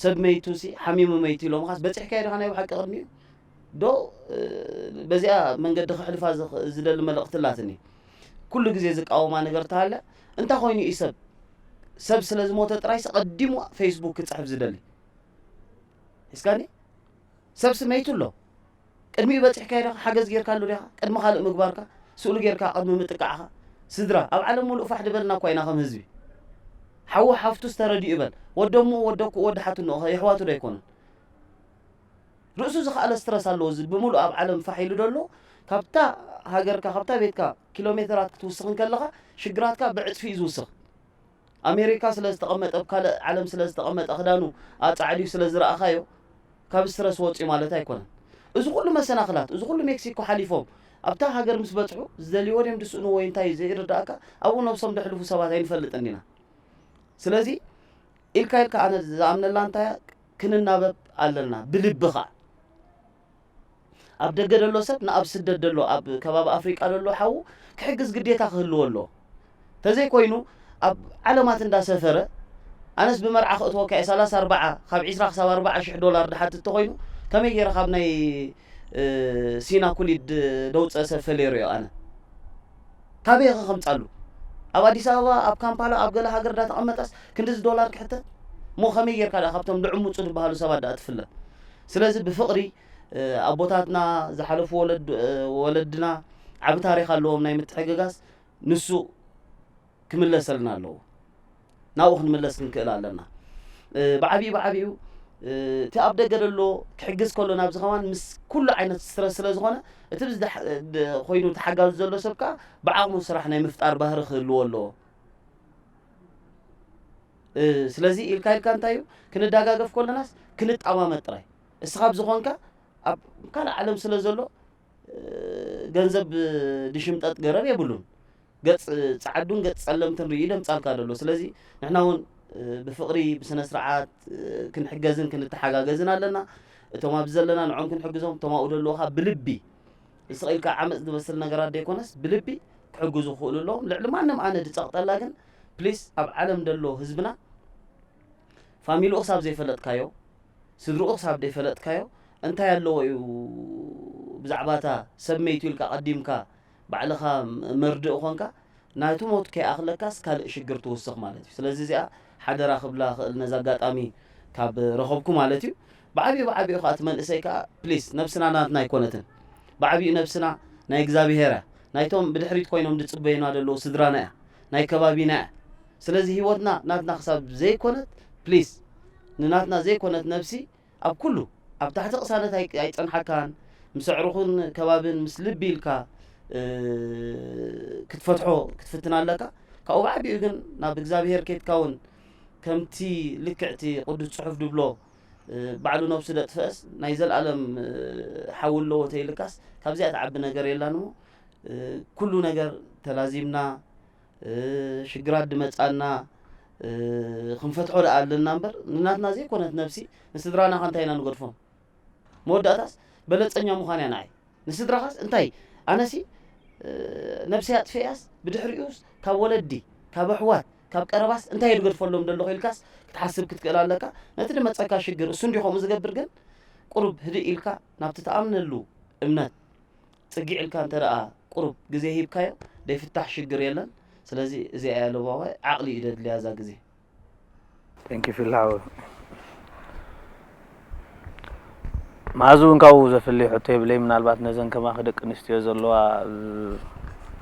ሰብ መይቱ ሲ ሓሚሙ መይቱ ኢሎምኻስ በፂሕካዮ ዲኻ ናይ ብሓቂ ቅድሚኡ ዶ በዚኣ መንገዲ ክሕልፋ ዝደሊ መልእኽቲ ኣላትኒ ኩሉ ግዜ ዝቃወማ ነገር ተሃለ እንታይ ኮይኑ እዩ ሰብ ሰብ ስለ ዝሞተ ጥራይስ ቀዲሙ ፌስቡክ ክፅሕፍ ዝደሊ እስካኒ ሰብ ስመይቱ ኣሎ ቅድሚኡ በፂሕካዮ ዲኻ ሓገዝ ጌርካሉ ዲኻ ቅድሚ ካልእ ምግባርካ ስእሉ ጌርካ ቅድሚ ምጥቃዕኻ ስድራ ኣብ ዓለም ሙሉእ ፋሕ ድበልና እኳ ኢና ከም ህዝቢ ሓዉ ሓፍቱስ ተረዲኡ በል ወደሙ ወደኩ ወዲ ሓትንኦ የሕዋቱ ዶ ኣይኮኑን ርእሱ ዝኸኣለ ስትረስ ኣለዎ እዚ ብምሉእ ኣብ ዓለም ፋሕ ኢሉ ደሎ ካብታ ሃገርካ ካብታ ቤትካ ኪሎ ሜትራት ክትውስኽ እንከለኻ ሽግራትካ ብዕፅፊ እዩ ዝውስኽ ኣሜሪካ ስለ ዝተቐመጠ ኣብ ካልእ ዓለም ስለ ዝተቐመጠ ክዳኑ ኣፃዕድዩ ስለ ዝረኣኻዮ ካብ ስትረስ ወፅዩ ማለት ኣይኮነን እዚ ኩሉ መሰናኽላት እዚ ኩሉ ሜክሲኮ ሓሊፎም ኣብታ ሃገር ምስ በፅሑ ዝደልይዎ ድዮም ድስእኑ ወይ እንታይ ዘይርዳእካ ኣብኡ ነብሶም ደሕልፉ ሰባት ኣይንፈልጥን ኢና ስለዚ ኢልካ ኢልካ ኣነ ዝኣምነላ እንታይ ክንናበብ ኣለና ብልቢ ኸዓ ኣብ ደገ ደሎ ሰብ ንኣብ ስደት ደሎ ኣብ ከባቢ ኣፍሪቃ ደሎ ሓዉ ክሕግዝ ግዴታ ክህልዎ ኣሎ ተዘይኮይኑ ኣብ ዓለማት እንዳሰፈረ ኣነስ ብመርዓ ክእትወካ እየ ሰላሳ ኣርባዓ ካብ ዒስራ ክሳብ ኣርባዓ ሽሕ ዶላር ድሓትት ተኾይኑ ከመይ ገይረ ካብ ናይ ሲና ኩሊድ ደውፀ ሰብ ፈለየሮ እዮ ኣነ ካበይ ኢኸ ከምፃሉ ኣብ ኣዲስ ኣበባ ኣብ ካምፓላ ኣብ ገለ ሃገር ዳተቐመጠስ ክንድዚ ዶላር ክሕተት እሞ ከመይ ጌርካ ዳ ካብቶም ልዕሙፁ ዝበሃሉ ሰባት ዳ ትፍለ ስለዚ ብፍቕሪ ኣቦታትና ዝሓለፉ ወለድና ዓቢ ታሪኽ ኣለዎም ናይ ምትሕግጋዝ። ንሱ ክምለሰልና ኣለዎ። ናብኡ ክንምለስ ክንክእል ኣለና። እ፣ ብዓቢኡ ብዓቢኡ፣ እ፣ እቲ ኣብ ደገ ዘሎ ክሕግዝ ከሎ ናብዚ ከማን ምስ ኩሉ ዓይነት ስትረስ ስለ ዝኾነ፣ እቲ ብዝዳሕ-፣ ድ-፣ ኮይኑ ተሓጋዙ ዘሎ ሰብ ከኣ ብዓቕሙ ስራሕ ናይ ምፍጣር ባህሪ ክህልዎ ኣለዎ። እ፣ ስለዚ ኢልካ ኢልካ እንታይ እዩ፣ ክንዳጋገፍ ከለናስ ክንጣማመጥ ጥራይ። እስኻ ኣብ ዝኾንካ ኣብ ካልእ ዓለም ስለ ዘሎ፣ እ፣ ገንዘብ፣ እ፣ ድሽምጠጥ ገረብ የብሉን። ገጽ ጸዓዱን ገጽ ጸለምትን ርእዩ ደምጻልካ ደሎ። ስለዚ ንሕና እውን፣ እ፣ ብፍቕሪ፣ ብስነ ስርዓት፣ እ፣ ክንሕገዝን ክንተሓጋገዝን ኣለና። እቶም ኣብዚ ዘለና ንዖም ክንሕግዞም፣ እቶም ኣብኡ ደለዉ ኸኣ ብልቢ፣ ስቕ ኢልካ ዓመጽ ዝመስል ነገራት ዘይኮነስ፣ ብልቢ ክሕግዙ ክኽእሉ ኣለዎም። ልዕሊ ማንም ኣነ ድጸቕጠላ ግን፣ ፕሊስ፣ ኣብ ዓለም ደሎ ህዝብና፣ ፋሚሊኡ ክሳብ ዘይፈለጥካዮ፣ ስድርኡ ክሳብ ዘይፈለጥካዮ፣ እንታይ ኣለዎ እዩ ብዛዕባ እታ ሰብ መይቱ ኢልካ ቀዲምካ ባዕልኻ መርድእ ኾንካ፣ ናቱ ሞት ከይኣኽለካስ ካልእ ሽግር ትውስኽ ማለት እዩ። ስለዚ እዚኣ ሓደራ ክብላ ክእል ነዚ ኣጋጣሚ ካብ ረኸብኩ ማለት እዩ። ብዓቢኡ ብዓቢኡ ከኣ እቲ መንእሰይ ከኣ ፕሊስ ነብስና ናትና ኣይኮነትን። ብዓቢኡ ነብስና ናይ እግዚኣብሄር እያ። ናይቶም ብድሕሪት ኮይኖም ዝጽበዩና ዘለዉ ስድራና እያ። ናይ ከባቢና እያ። ስለዚ ህይወትና ናትና ክሳብ ዘይኮነት ፕሊስ ንናትና ዘይኮነት ነብሲ ኣብ ኩሉ ኣብ ታሕቲ ቅሳነት ኣይ-፣ ኣይጸንሓካን። ምስ ኣዕሩኽን ከባብን ምስ ልቢ ኢልካ፣ እ፣ ክትፈትሖ ክትፍትን ኣለካ። ካብኡ ብዓቢኡ ግን ናብ እግዚኣብሄር ኬድካ እውን ከምቲ ልክዕቲ ቅዱስ ጽሑፍ ድብሎ፣ እ፣ ባዕሉ ነብሱ ደጥፍአስ ናይ ዘልኣለም፣ እ፣ ሓዊ ኣለዎ ተይልካስ ካብዚኣ ትዓቢ ነገር የላን እሞ፣ እ፣ ኩሉ ነገር ተላዚምና፣ እ፣ ሽግራት ድመጻና፣ እ፣ ክንፈትሖ ደኣ ኣለና እምበር፣ ንናትና ዘይኮነት ነብሲ ንስድራና ከ እንታይ ኢና ንገድፎም? መወዳእታስ በለጸኛ ምዃን እያ ንዓይ። ንስድራኻስ እንታይ? ኣነሲ፣ እ፣ ነብሰይ ኣጥፊኣስ ብድሕሪኡስ ካብ ወለዲ፣ ካብ ኣሕዋት፣ ካብ ቀረባስ እንታይ እየ ዝገድፈሎም ዘለኹ ኢልካስ ክትሓስብ ክትክእል ኣለካ። ነቲ ድመጸካ ሽግር እሱ እንዲዩ ከምኡ ዝገብር ግን ቁሩብ ህድእ ኢልካ ናብቲ ትኣምነሉ እምነት ጽግዕ ኢልካ እንተ ደኣ ቁሩብ ግዜ ሂብካዮ፣ ዘይፍታሕ ሽግር የለን። ስለዚ እዚኣ እያ ለባዋይ፣ ዓቕሊ እዩ ደድልያ እዛ ግዜ። Thank you ፊል ሓወይ። መኣዝ እውን ካብኡ ዘፍሊ ሕቶ የብለይ። ምናልባት ነዘን ከማኺ ደቂ ኣንስትዮ ዘለዋ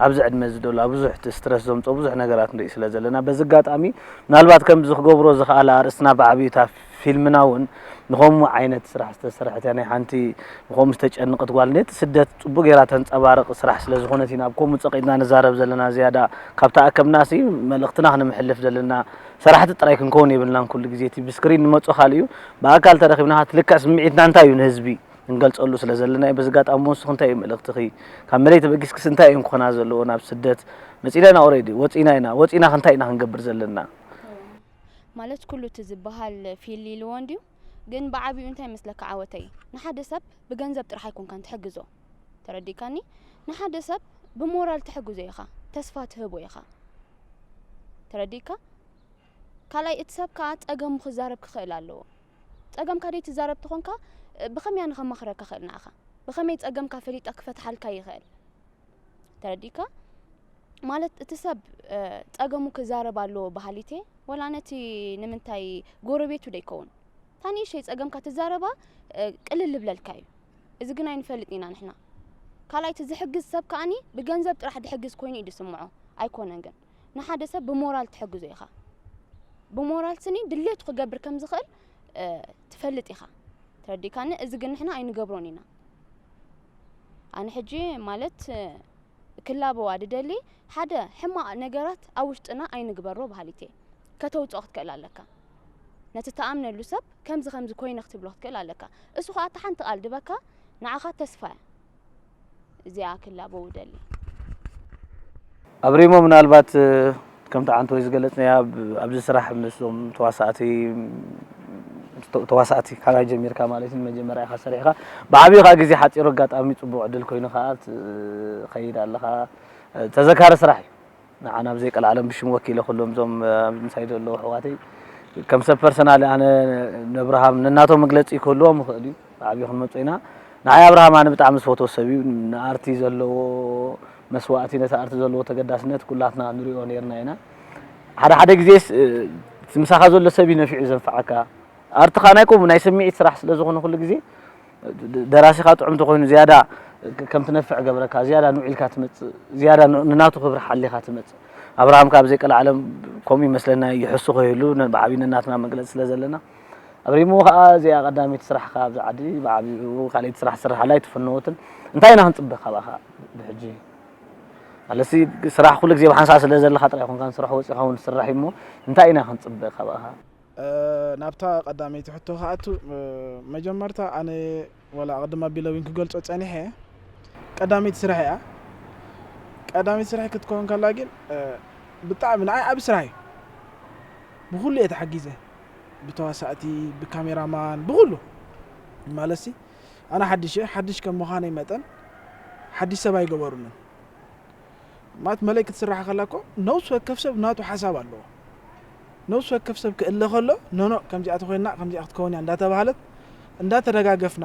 ኣብዚ ዕድመ እዚ ዘለዋ ብዙሕ እቲ ስትረስ ዘምፅኦ ብዙሕ ነገራት ንርኢ ስለ ዘለና በዚ ኣጋጣሚ ምናልባት ከምዚ ክገብሮ ዝኽኣላ ኣርእስትና ብዓብዩ እታ ፊልምና እውን ንኸምኡ ዓይነት ስራሕ ዝተሰርሐት እያ። ናይ ሓንቲ ንኸምኡ ዝተጨንቐት ጓል ነቲ ስደት ፅቡቅ ገይራ ተንፀባርቕ ስራሕ ስለ ዝኾነት ኢና ኣብ ከምኡ ፀቂጥና ንዛረብ ዘለና። ዝያዳ ካብ ተኣከብናሲ መልእኽትና ክነምሕልፍ ዘለና ሰራሕቲ ጥራይ ክንከውን የብልናን። ኩሉ ግዜ እቲ ብስክሪን ንመጾ ካልእ እዩ፣ ብኣካል ተረኺብና እቲ ልክዕ ስምዒትና እንታይ እዩ ንህዝቢ ክንገልጸሉ ስለ ዘለና እዩ። በዚ ኣጋጣሚ ንስኺ እንታይ እዩ መልእኽትኺ? ካብ መለይ ተበጊስክስ እንታይ እዮም ክኾና ዘለዎ? ናብ ስደት መጺና ኢና፣ ኦሬዲ ወጺና ኢና። ወጺና እንታይ ኢና ክንገብር ዘለና? ማለት ኩሉ እቲ ዝበሃል ፊል ኢልዎ እንድዩ፣ ግን ብዓቢኡ እንታይ ይመስለካ ዓወተይ? ንሓደ ሰብ ብገንዘብ ጥራሕ ኣይኮንካን ትሕግዞ፣ ተረዲእካኒ? ንሓደ ሰብ ብሞራል ትሕግዞ ኢኻ፣ ተስፋ ትህቦ ኢኻ፣ ተረዲእካ? ካልኣይ እቲ ሰብ ከኣ ጸገሙ ክዛረብ ክኽእል ኣለዎ። ጸገምካ ደይትዛረብ ተኾንካ ብኸመይ ኣነ ከማኽረካ ክእል ንዓኻ? ብኸመይ ጸገምካ ፈሊጠ ክፈትሓልካ ይኽእል? ተረዲእካ? ማለት እቲ ሰብ ጸገሙ ክዛረብ ኣለዎ በሃሊቴ ወላ ነቲ ንምንታይ ጎረቤቱ ደይከውን እታ ንእሽተይ ጸገምካ ትዛረባ ቅልል ልብለልካ እዩ። እዚ ግን ኣይንፈልጥ ኢና ንሕና። ካልኣይ እቲ ዝሕግዝ ሰብ ከኣኒ ብገንዘብ ጥራሕ ድሕግዝ ኮይኑ እዩ ድስምዖ ኣይኮነን ግን ንሓደ ሰብ ብሞራል ትሕግዞ ኢኻ። ብሞራል ስኒ ድሌቱ ክገብር ከም ዝኽእል ትፈልጥ ኢኻ። ተረዲእካኒ? እዚ ግን ንሕና ኣይንገብሮን ኢና። ኣነ ሕጂ ማለት ክላበዋ ድደሊ ሓደ ሕማቕ ነገራት ኣብ ውሽጥና ኣይንግበሮ በሃሊት እየ። ከተውፅኦ ክትክእል ኣለካ። ነቲ ትኣምነሉ ሰብ ከምዚ ከምዚ ኮይነ ክትብሎ ክትክእል ኣለካ። እሱ ከዓ እታ ሓንቲ ቃል ድበካ ንዓኻ ተስፋ እያ። እዚኣ ክላበው ደሊ። ኣብሪሞ ምናልባት ከምቲ ዓንተወይ ዝገለጽናያ ኣብዚ ስራሕ ምስዞም ተዋሳእቲ ተዋሳእቲ ካባይ ጀሚርካ ማለት እዩ መጀመርያ ኢኻ ሰሪሕካ ብዓብዩ ከዓ ግዜ ሓፂሩ ኣጋጣሚ ፅቡቅ ዕድል ኮይኑ ከዓ ትኸይድ ኣለኻ ተዘካሪ ስራሕ እዩ ንዓና ብዘይ ቀልዓለም ብሽም ወኪለ ኩሎም እዞም ምሳይ ዘለዉ ኣሕዋተይ ከም ሰብ ፐርሰናሊ ኣነ ነብርሃም ነናቶም መግለፂ ክህልዎም ይኽእል እዩ ብዓብዩ ክንመፁ ኢና ንዓይ ኣብርሃም ኣነ ብጣዕሚ ዝፈትዎ ሰብ እዩ ንኣርቲ ዘለዎ መስዋእቲ ነቲ ኣርቲ ዘለዎ ተገዳስነት ኩላትና ንሪኦ ነርና ኢና ሓደ ሓደ ግዜስ እቲ ምሳኻ ዘሎ ሰብ እዩ ነፊዑ ዘንፍዓካ ኣርትኻ ናይ ከምኡ ናይ ስምዒት ስራሕ ስለ ዝኾነ ኩሉ ግዜ ደራሲኻ ጥዑም ተኾይኑ ዝያዳ ከም ትነፍዕ ገብረካ ዝያዳ ንውዒልካ ትመጽእ፣ ዝያዳ ን-፣ ንናቱ ክብሪ ሓሊኻ ትመጽእ። ኣብርሃም ካብ ዘይቀልዓለም ከምኡ ይመስለና ይሕሱ ከይህሉ ነ-፣ ብዓብዩ ነናትና መግለጺ ስለ ዘለና ኣብሪሙ ከኣ እዚኣ ቀዳመይቲ ስራሕካ ኣብዚ ዓዲ ብዓብዩ ካልኣይቲ ስራሕ ትስርሓላ ኣይትፈነወትን። እንታይ ኢና ክንጽበ ካባኻ ብሕጂ? ኣለሲ ስራሕ ኩሉ ግዜ ብሓንሳእ ስለ ዘለኻ ጥራይ ኮንካ ንስራሕ ወጺኻ እውን ትስራሕ እሞ እንታይ ኢና ክንጽበ ካባኻ? እ፣ ናብታ ቀዳመይቲ ሕቶ ክኣቱ፣ እ፣ መጀመርታ ኣነ ዋላ ቅድም ኣቢለ እውን ክገልጾ ጸኒሐ፣ ቀዳመይቲ ስራሕ እያ። ቀዳመይቲ ስራሕ ክትከውን ከላ ግን፣ እ፣ ብጣዕሚ ንዓይ ዓቢ ስራሕ እዩ። ብኹሉ እየ ተሓጊዘ። ብተዋሳእቲ፣ ብካሜራማን፣ ብኹሉ። ማለትሲ ኣነ ሓድሽ እየ። ሓድሽ ከም ምዃነይ መጠን ሓድሽ ሰብ ኣይገበሩንን። ማለት መለይ ክትስራሕ ከላ እኮ ነብሲ ወከፍ ሰብ ናቱ ሓሳብ ኣለዎ። ነብሲ ወከፍ ሰብ ክእለ ከሎ ኖኖ ከምዚኣ ተኮይና ከምዚኣ ክትከውን እያ እንዳተባሃለት እንዳተደጋገፍና፣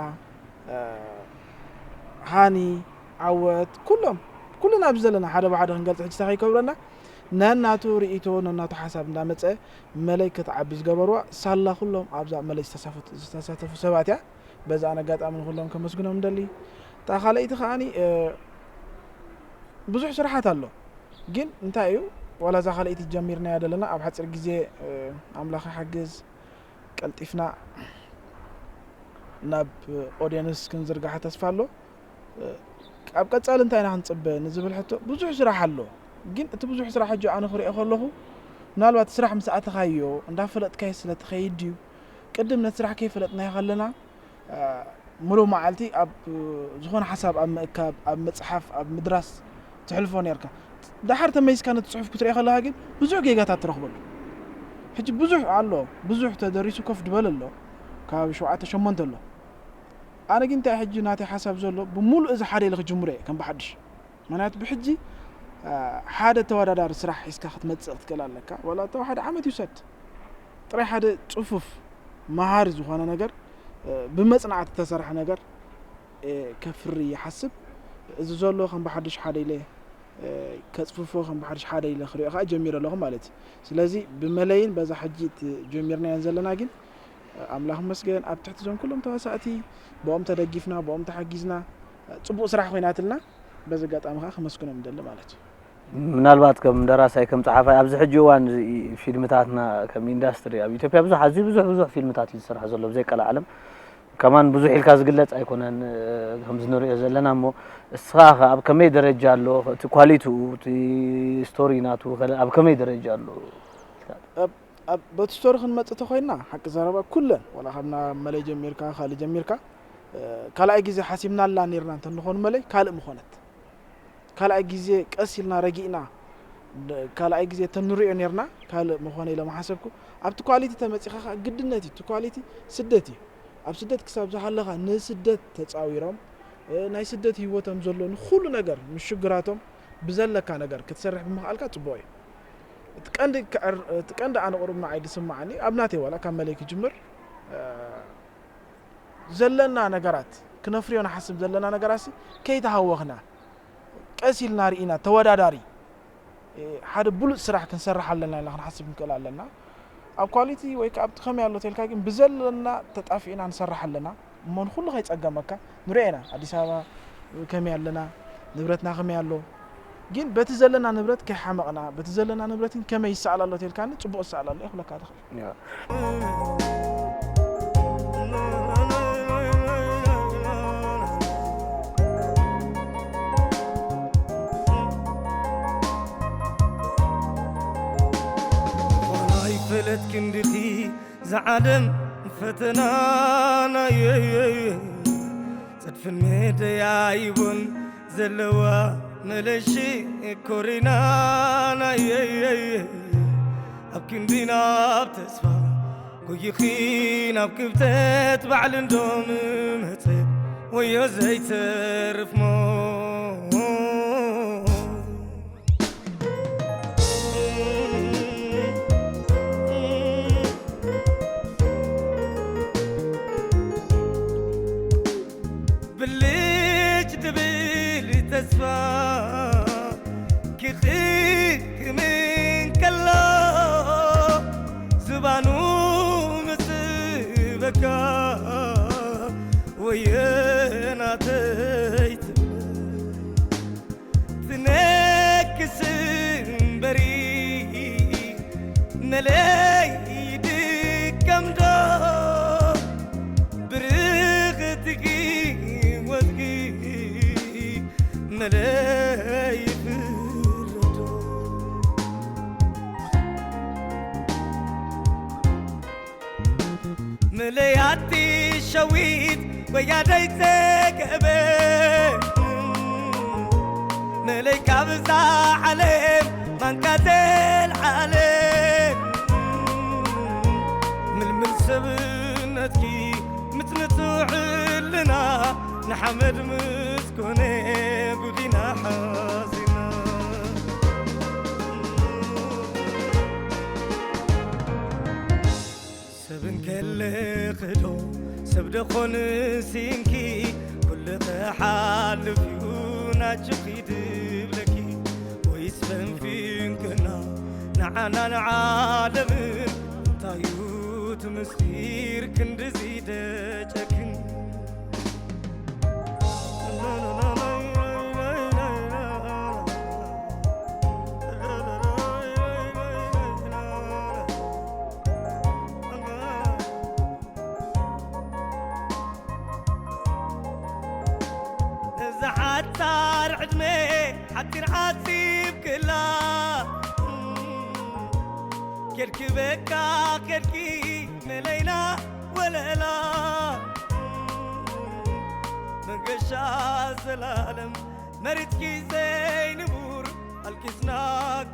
እ፣ ሃኒ፣ ዓወት፣ ኩሎም፣ ኩልና ኣብዚ ዘለና ሓደ ብሓደ ክንገልጽ ሕጂ እንታይ ከይከብረና፣ ነናቱ ርእይቶ፣ ነናቱ ሓሳብ እንዳመጸ መለይ ክትዓቢ ዝገበርዋ ሳላ ኩሎም ኣብዛ መለይ ዝተሳፈቱ፣ ዝተሳተፉ ሰባት እያ። በዛ ኣነ ኣጋጣሚ ንኩሎም ከመስግኖም እንደሊ። እታ ካልኣይቲ ከኣኒ፣ እ፣ ብዙሕ ስራሓት ኣሎ። ግን እንታይ እዩ፣ ዋላ እዛ ካልኣይቲ ጀሚርናያ ዘለና ኣብ ሓፂር ግዜ፣ እ፣ ኣምላኽ ይሓግዝ፣ ቀልጢፍና ናብ ኦድየንስ ክንዝርግሓ ተስፋ ኣሎ። እ፣ ኣብ ቀጻሊ እንታይ ኢና ክንጽበ ንዝብል ሕቶ ብዙሕ ስራሕ ኣሎ። ግን እቲ ብዙሕ ስራሕ ሕጂ ኣነ ክሪኦ ከለኹ፣ ምናልባት ስራሕ ምስ ኣተኻዮ እንዳፈለጥካዮ ስለ ትኸይድ ድዩ? ቅድም ነቲ ስራሕ ከይፈለጥናዮ ከለና፣ እ፣ ምሉእ መዓልቲ ኣብ ዝኾነ ሓሳብ ኣብ ምእካብ፣ ኣብ ምጽሓፍ፣ ኣብ ምድራስ ትሕልፎ ኔርካ። ደሓር ተመይስካ ነቲ ጽሑፍ ክትሪኦ ከለኻ ግን ብዙሕ ጌጋታት ትረኽበሉ። ሕጂ ብዙሕ ኣሎ፣ ብዙሕ ተደሪሱ ኮፍ ድበለ ኣሎ፣ ከባቢ ሸውዓተ ሸሞንተ ኣሎ። ኣነ ግን እንታይ ሕጂ ናተይ ሓሳብ ዘሎ ብምሉእ እዚ ሓደ ኢለ ክጅምሮ እየ ከም ብሓድሽ። ምኽንያቱ ብሕጂ፣ እ፣ ሓደ ተወዳዳሪ ስራሕ ሒዝካ ክትመጽእ ክትክእል ኣለካ። ዋላ እተው ሓደ ዓመት ይውሰድ። ጥራይ ሓደ ጽፉፍ መሃሪ ዝኾነ ነገር፣ እ፣ ብመጽናዕቲ ዝተሰርሐ ነገር፣ እ፣ ከፍሪ ይሓስብ። እዚ ዘሎ ከም ብሓድሽ ሓደ ኢለ፣ እ፣ ከጽፍፎ ከም ብሓድሽ ሓደ ኢለ ክሪኦ ከኣ ጀሚረ ኣለኹ ማለት እዩ። ስለዚ ብመለይን በዛ ሕጂ ት-፣ ጀሚርናየን ዘለና ግን፣ እ፣ ኣምላኽ ይመስገን ኣብ ትሕቲ እዞም ኩሎም ተዋሳእቲ ብኦም ተደጊፍና፣ ብኦም ተሓጊዝና፣ እ፣ ጽቡቕ ስራሕ ኮይናትልና በዚ ኣጋጣሚ ከኣ ከመስግኖም እደሊ ማለት እዩ። ምናልባት ከም ደራሳይ ከም ጸሓፋይ ኣብዚ ሕጂ እዋን እዚ ፊልምታትና ከም ኢንዳስትሪ ኣብ ኢትዮጵያ ብዙሕ ኣዝዩ ብዙሕ ብዙሕ ፊልምታት እዩ ዝስራሕ ዘሎ ብዘይቀልዓለም። ከማን ብዙሕ ኢልካ ዝግለጽ ኣይኮነን፣ እ፣ ከምዚ ንሪኦ ዘለና እሞ እስኻ ከ ኣብ ከመይ ደረጃ ኣሎ እቲ ኳሊቲኡ፣ እቲ ስቶሪ ናቱ ከ ኣብ ከመይ ደረጃ ኣሎ? ኣብ፣ ኣብ፣ በቲ ስቶሪ ክንመጽእ ተኾይንና ሓቂ ዘረባ ኩለን ዋላ ካብ ናብ መለይ ጀሚርካ ካልእ ጀሚርካ፣ እ፣ ካልኣይ ግዜ ሓሲብናላ ኔርና እንተ ንኾን መለይ ካልእ ምኾነት። ካልኣይ ግዜ ቀስ ኢልና ረጊእና፣ ደ-፣ ካልኣይ ግዜ ተንሪኦ ኔርና ካልእ ምኾነ ኢለ ምሓሰብኩ። ኣብቲ ኳሊቲ ተመጺኻ ኸኣ ግድነት እዩ። እቲ ኳሊቲ ስደት እዩ። ኣብ ስደት ክሳብ ዝሃለኻ ንስደት ተጻዊሮም፣ እ፣ ናይ ስደት ህይወቶም ዘሎ ንኹሉ ነገር ምስ ሽግራቶም ብዘለካ ነገር ክትሰርሕ ብምኽኣልካ ጽቡቕ እዩ። እቲ ቀንዲ ክዕር-፣ እቲ ቀንዲ ኣነ ቁሩብ ንዓይ ዝስምዓኒ ኣብ ናተይ ዋላ ካብ መለይ ክጅምር፣ እ፣ ዘለና ነገራት ክነፍርዮ ንሓስብ ዘለና ነገራትሲ ከይተሃወኽና ቀስ ኢልና ርኢና ተወዳዳሪ፣ እ፣ ሓደ ብሉጽ ስራሕ ክንሰርሕ ኣለና ኢልና ክንሓስብ ክንክእል ኣለና። ኣብ ኳሊቲ ወይ ከኣ ኣብቲ ከመይ ኣሎ ተልካ ግን ብዘለና ተጣፊእና ንሰርሕ ኣለና። እሞ ንኹሉ ከይጸገመካ ንሪኦ ኢና። ኣዲስ ኣበባ ከመይ ኣለና፣ ንብረትና ከመይ ኣሎ። ግን በቲ ዘለና ንብረት ከይሓመቕና፣ በቲ ዘለና ንብረት ግን ከመይ ይሰኣል ኣሎ ተልካኒ፣ ጽቡቕ ይሰኣል ኣሎ እየ ክብለካ ዝኽእል። ያ። ዝኾነ ኣይፈለጥክን ድኺ ዝዓለም ፈተናናየይ፣ ጽድፍን መደያይቦን ዘለዋ መለሺ ኮሪናና የየየ። ኣብ ክንዲ ናብ ተስፋ ጎይኺ ናብ ክብተት ባዕሊ እንዶ ምመጸ ወዮ ዘይተርፍ ሞ ብልጭ ድብል ተስፋ ክኽክምን ከሎ ዝባኑ ምጽበካ ወየናተይ ትብል መለይ ድከምዶ ብርኽትኪ ወዝጊ መለይ ፍርዶ መለያቲ ሸዊት ወያደይ ዘገበ መለይ ካብዛ ዓለም ማንካ ዘልዓለ ምልምል ሰብነትኪ ምትንቱ ዕልና ንሓመድ ምስ ኮነ ጉዲና ሓዚና ሰብ እንከለኽዶ ሰብ ደኾን ሲንኪ ኩሉ ክሓልፍ እዩ ናችኺ ድብለኪ ወይስ ፈንፊንክና ንዓና ንዓለምን እንታዩ እቲ ምስጢር ክንድዚ ደጨክን እዛ ሓጻር ዕድመ ሓጺር ዓጺብክላ ኬድኪ በቃ ኬድኪ መለይና ወለላ መገሻ ዘላለም መሪትኪ ዘይንቡር ኣልኪስና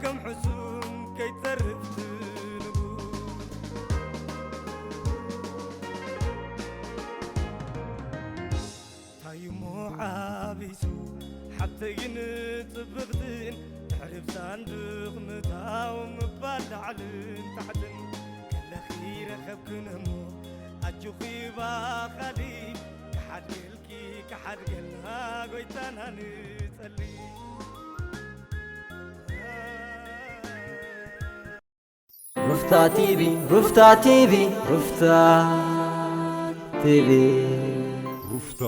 ከም ሕሱም ከይተርፍ ትንቡር ታይሞ ዓቢሱ ሓብተይን ጽብቕትን ድሕሪ ብሳንዱቕ ምታው ምባል ላዕልን ታሕትን ከለኺ ረኸብክን እሞ ኣጆኺ ባኻሊ ክሓድገልኪ ክሓድገልና ጎይታና ንጸሊ ሩፍታ ቲቪ ሩፍታ ቲቪ ሩፍታ ቲቪ ሩፍታ